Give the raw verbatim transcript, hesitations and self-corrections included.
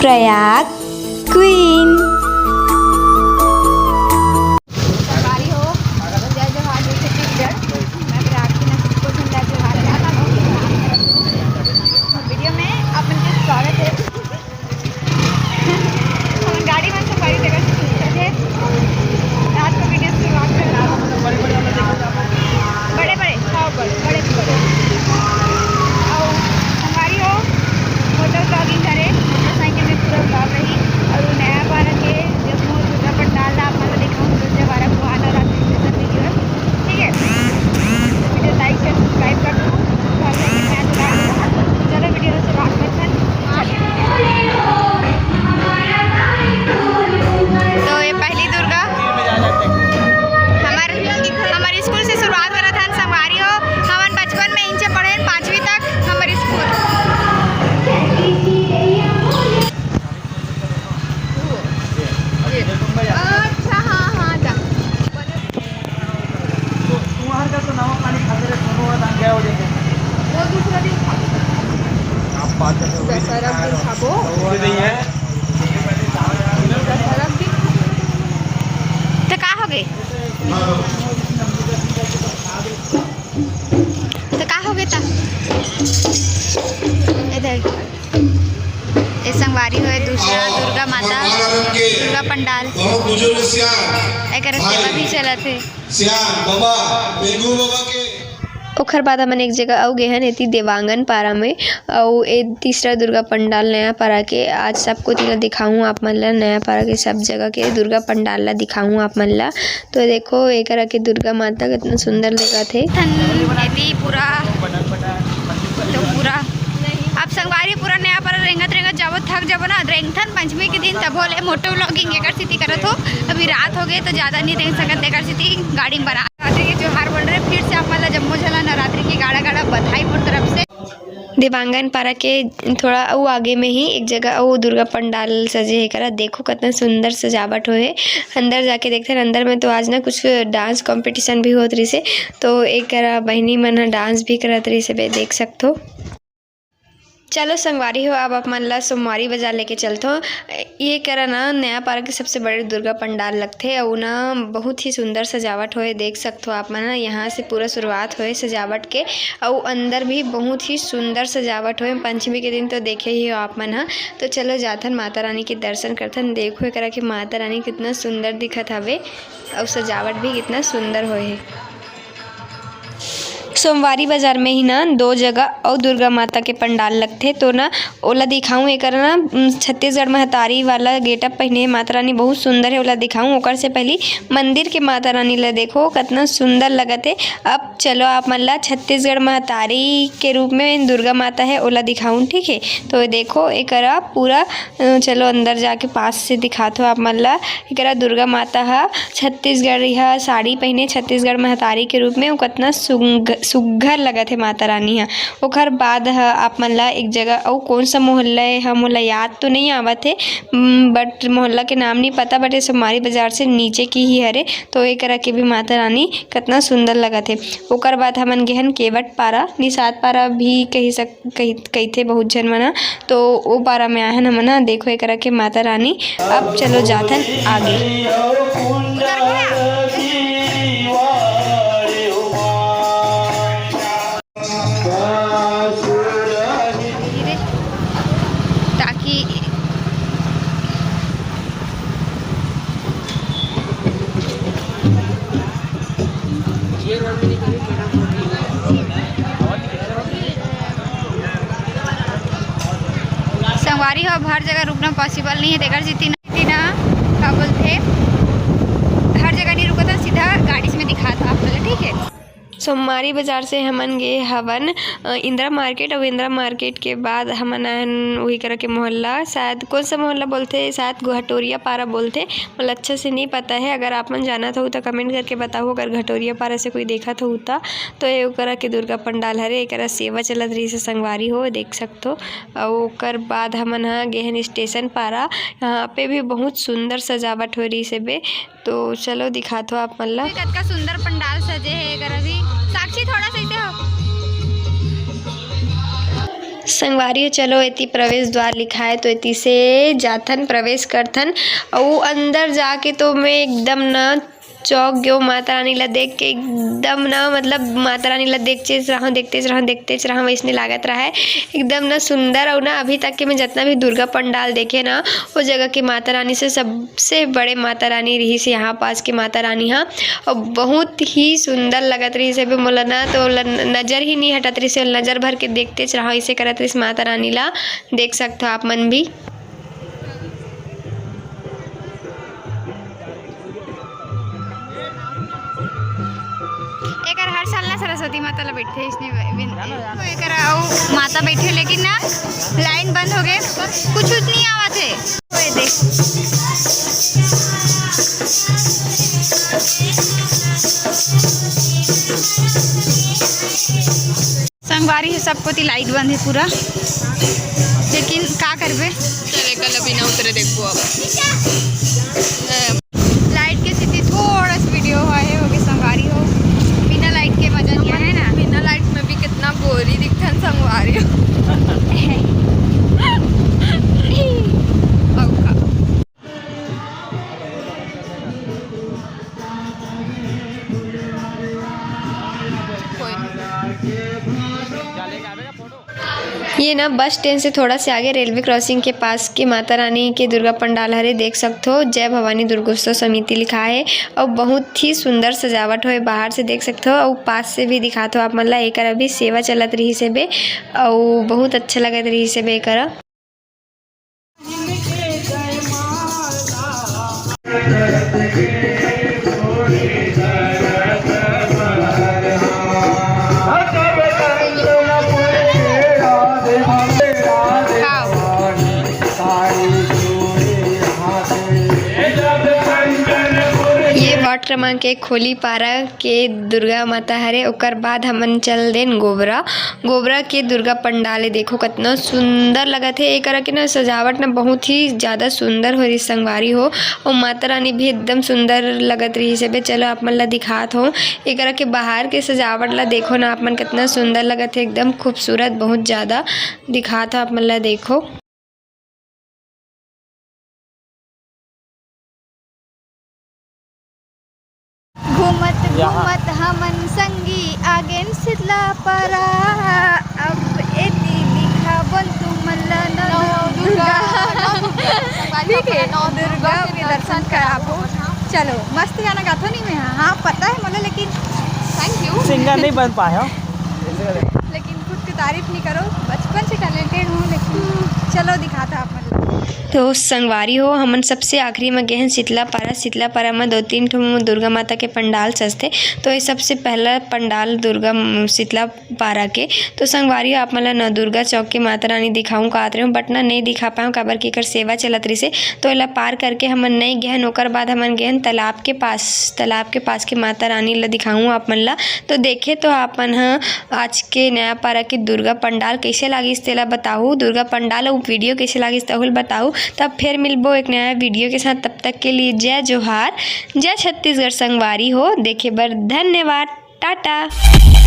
Prayag queen. संगवारी हो, जय जोहार, जय छत्तीसगढ़। मैं प्रयाग की नसीब को झंडा जोहार लगा था, बहुत प्रणाम करत हूँ। वीडियो में आप मन के स्वागत है। हमन गाड़ी मन संगवारी जगह से शुरू करथे। रात को वीडियो शुरुआत करत हूँ। बड़े बड़े, हाँ, बड़े, बड़े, बड़े। अउ संगवारी हो, मोटर vlogging करे, मोटरसाइकिल में पूरा vlog रही। अउ नया पारा के जम्मो दुर्गा पंडाल ला आप मन ला दिखाऊँ, तो जवारा कुआना रात के जैसा वीडियो है, ठीक है? तो वीडियो like, share, subscribe कर दो। घर में कितना है दुकान? चलो वीडियो ला शुरुआत करथन। तो ये पहली दुर्गा हमर, हमर स्कूल से शुरुआत करत हन संगवारी हो। हमन बचपन में इनसे पढ़े हन पाँचवीं तक हमर स्कूल। अच्छा, हाँ, हाँ, जा। तो तुम्हार का तो नमक पानी खाते रहे, दोनों का दाम क्या हो जाते हैं? वो दूसरा दिन खाबो। आप बात करते हो, दशहरा दिन खाबो। वो नहीं है। दशहरा दिन। तो का हो गए? तो का हो गए ता? इधर। ए संगवारी होए दूसरा दुर्गा माता, दुर्गा पंडाल, बहुत बुजुर्ग सियान एकर सेवा भी चलत हे। सियान बाबा, बेंगू बाबा के। ओखर बाद हमन एक जगह अउ गे हन, एती देवांगन पारा में, अउ ए तीसरा दुर्गा पंडाल नया पारा के। आज सब कोती ला दिखाहूँ आप मन ला, नया पारा के सब जगह के दुर्गा पंडाल ला दिखाहूँ आप मन ला। तो देखो, एकरा के दुर्गा माता कितना सुंदर दिखत हे। थन एती पूरा, तो पूरा, अब संगवारी पूरा नया पारा रेंगत रेंगत जाबो, थक जाबो ना। रेंगथन पंचमी के दिन, तभो ले मोटो vlogging एकर सेती करत हो। अभी रात हो गए तो ज्यादा नहीं रेंग सकत, एकर सेती गाड़ी में बना। नवरात्रि के त्योहार बोल रहे, फिर से आप मन ला जम्मो झन ला नवरात्रि के गाड़ा गाड़ा बधाई मोर तरफ से। देवांगन पारा के थोड़ा अउ आगे में ही एक जगह अउ दुर्गा पंडाल सजे हे करा। देखो कितना सुंदर सजावट होए हे। अंदर जाके देखते हैं, अंदर में तो आज ना कुछ dance competition भी होत रहिसे, तो एक करा बहिनी मन ह dance भी करत रहिसे, बे देख सकथो। चलो संगवारी हो, अब आप मन ला सोमवारी बाजार लेके चलथो। ये करा ना नया पारा के सबसे बड़े दुर्गा पंडाल लगथे, अउ ना बहुत ही सुंदर सजावट होए, देख सकथो आप मन ह। यहाँ से पूरा शुरुआत होए सजावट के, अउ अंदर भी बहुत ही सुंदर सजावट होए। पंचमी के दिन तो देखे ही हो आप मन ह। तो चलो जाथन माता रानी के दर्शन करथन। देखो एकरा के माता रानी कितना सुंदर दिखत हवे, अउ सजावट भी कितना सुंदर होए हे। सोमवारी बाजार में ही ना दो जगह अउ दुर्गा माता के पंडाल लगथे, तो ना ओला दिखाऊं। एकर ना, उम, छत्तीसगढ़ महतारी वाला getup पहिने हे माता रानी, बहुत सुंदर हे, ओला दिखाऊं। ओकर से पहली मंदिर के माता रानी ला देखो, कितना सुंदर लगत हे। अब चलो आप मन ला छत्तीसगढ़ महतारी के रूप में दुर्गा माता हे, ओला दिखाऊं, ठीक है। तो देखो एकरा पूरा, अ, चलो अंदर जाके पास से दिखात हो आप मन ला। एकरा दुर्गा माता ह छत्तीसगढ़िया साड़ी पहिने, छत्तीसगढ़ महतारी के रूप में, अउ कतना सुंग-, सुग्घर लगत हे माता रानी ह। ओखर बाद ह आप मन ला एक जगह, अउ कौन सा मोहल्ला हे, ह मोला याद तो नहीं आवत हे, उम, but मोहल्ला के नाम नहीं पता, but ये सोमवारी बाजार से नीचे की ही हरे। तो एकरा के भी माता रानी कतना सुंदर लगत हे। ओकर बाद हमन गेहन केवट पारा, निषाद पारा भी कही सक-, कही, कहिथे बहुत झन मन ह। तो ओ पारा में आए हन हमन ह। देखो एकरा के माता रानी। अब चलो जाथन आगे। ताकि संगवारी हो, अब हर जगह रुकना possible नहीं है, तेकर सेती ना, ना, का बोलथे, हर जगह नहीं रुकत हन, सीधा गाड़ी में दिखात हन आप लोग, ठीक है। सोमवारी बाजार से हमन गे हवन, अ, इंदिरा मार्केट, अउ इंदिरा मार्केट के बाद हमन आयन वही करा के मोहल्ला, शायद कौन सा मोहल्ला बोलथे, शायद घटोरिया पारा बोलथे, मोला अच्छा से नहीं पता है। अगर आप मन जानत हो तो comment करके बताओ, अगर घटोरिया पारा से कोई देखत हो तो। तो ये ओकरा के दुर्गा पंडाल हरे, एकरा सेवा चलत रहिस हे संगवारी हो, देख सकथो। अउ ओकर बाद हमन ह गेहन स्टेशन पारा, यहाँ पे भी बहुत सुंदर सजावट हो रहिस हे बे। तो चलो दिखात हो आप मन ला। कतका सुंदर पंडाल सजे हे एकर अभी। साक्षी थोड़ा सा इसे हो। संगवारी हो, चलो एती प्रवेश द्वार लिखाए, तो एती से जाथन, प्रवेश करथन। अउ अंदर जाके तो मैं एकदम न चौंक गयो, माता रानी ला देख के एकदम न, मतलब माता रानी ला देखते रहूं, देखते रहूं, देखते रहूं, वैसने लागत रहा है। एकदम न सुंदर। अउ न अभी तक के मैं जितना भी दुर्गा पंडाल देखे न, वो जगह के माता रानी से सबसे बड़े माता रानी रहिस यहाँ पास के माता रानी हा। अउ बहुत ही सुंदर लगत रहिस हे बे मोला ना, तो ल-, नजर ही नहीं हटत रहिस हे, नजर भर के देखते च रहा, ऐसे करत रहिस माता रानी ला। देख सकते हो आप मन भी। एकर हर साल ना सरस्वती माता ला बैठे इसने बिन-, तो एकर अउ माता बैठे, लेकिन ना लाइन बंद हो गए, कुछ कुछ नहीं आवत है। ओए देख। संगवारी हो, सब कोती लाइट बंद है पूरा, लेकिन का करबे? चल, एकर ला बिना उतरे देखबो अब। लाइट के सेती थोड़ा सा वीडियो हुआ है, ओके संगवारी हो, बिना लाइट के मजा नहीं है ना। बिना लाइट में भी कितना गोरी दिखथन संगवारी हो। अउ का। ये ना बस स्टैंड से थोड़ा से आगे रेलवे क्रॉसिंग के पास के माता रानी के दुर्गा पंडाल हरे, देख सकथो, जय भवानी दुर्गोत्सव समिति लिखा है। अउ बहुत ही सुंदर सजावट होए, बाहर से देख सकथो, अउ पास से भी दिखाथो आप मन ला। एकर अभी सेवा चलत रहिस हे बे, अउ बहुत अच्छा लगत रहिस हे बे एकर। ये वार्ड क्रमांक एक खोली पारा के दुर्गा माता हरे। ओकर बाद हमन चल देन गोबरा। गोबरा के दुर्गा पंडाल ए देखो, कतना सुंदर लगत हे। एकरा के ना सजावट ना बहुत ही ज्यादा सुंदर हो रही संगवारी हो, अउ माता रानी भी एकदम सुंदर लगत रही से बे। चलो आप मन ला दिखात हो, एकरा के बाहर के सजावट ला देखो ना आप मन, कतना सुंदर लगत हे, एकदम खूबसूरत, बहुत ज्यादा दिखात हो आप मन ला। देखो। घूमत यहाँ घूमत हमन संगी आगेन शीतला पारा, अब एती दिखाबन तुमन ला नौ दुर्गा। ठीक है, नौ दुर्गा के दर्शन कराबो। चलो, मस्त गाना गाथो नहीं मैं, हाँ, हाँ, पता है मोला, लेकिन thank you। सिंगर नहीं बन पाए हो। लेकिन खुद की तारीफ नहीं करो, बचपन से टैलेंटेड हूँ, लेकिन चलो दिखाता आप मन ला। तो संगवारी हो, हमन सबसे आखिरी में गए हैं शीतला पारा। शीतला पारा में दो तीन ठो दुर्गा माता के पंडाल सजथे, तो ये सबसे पहला पंडाल दुर्गा म-, शीतला पारा के। तो संगवारी हो, आप मन ला नवदुर्गा चौक के माता रानी दिखाऊं कहत रहे हूँ, but ना नहीं दिखा पाऊँ, काबर कि एकर सेवा चलत रहिसे। तो एला पार करके हमन नहीं गए हन, ओकर बाद हमन गए हन तालाब के पास। तालाब के पास के माता रानी ला दिखाऊं आप मन ला। तो देखे तो आप मन ह आज के नया पारा के दुर्गा पंडाल कैसे लागिस तेला बताहू, दुर्गा पंडाल अउ वीडियो कैसे लागिस तहुल बताहू। तब फिर मिलबो एक नया वीडियो के साथ, तब तक के लिए जय जोहार, जय छत्तीसगढ़ संगवारी हो। देखे बर धन्यवाद, टाटा।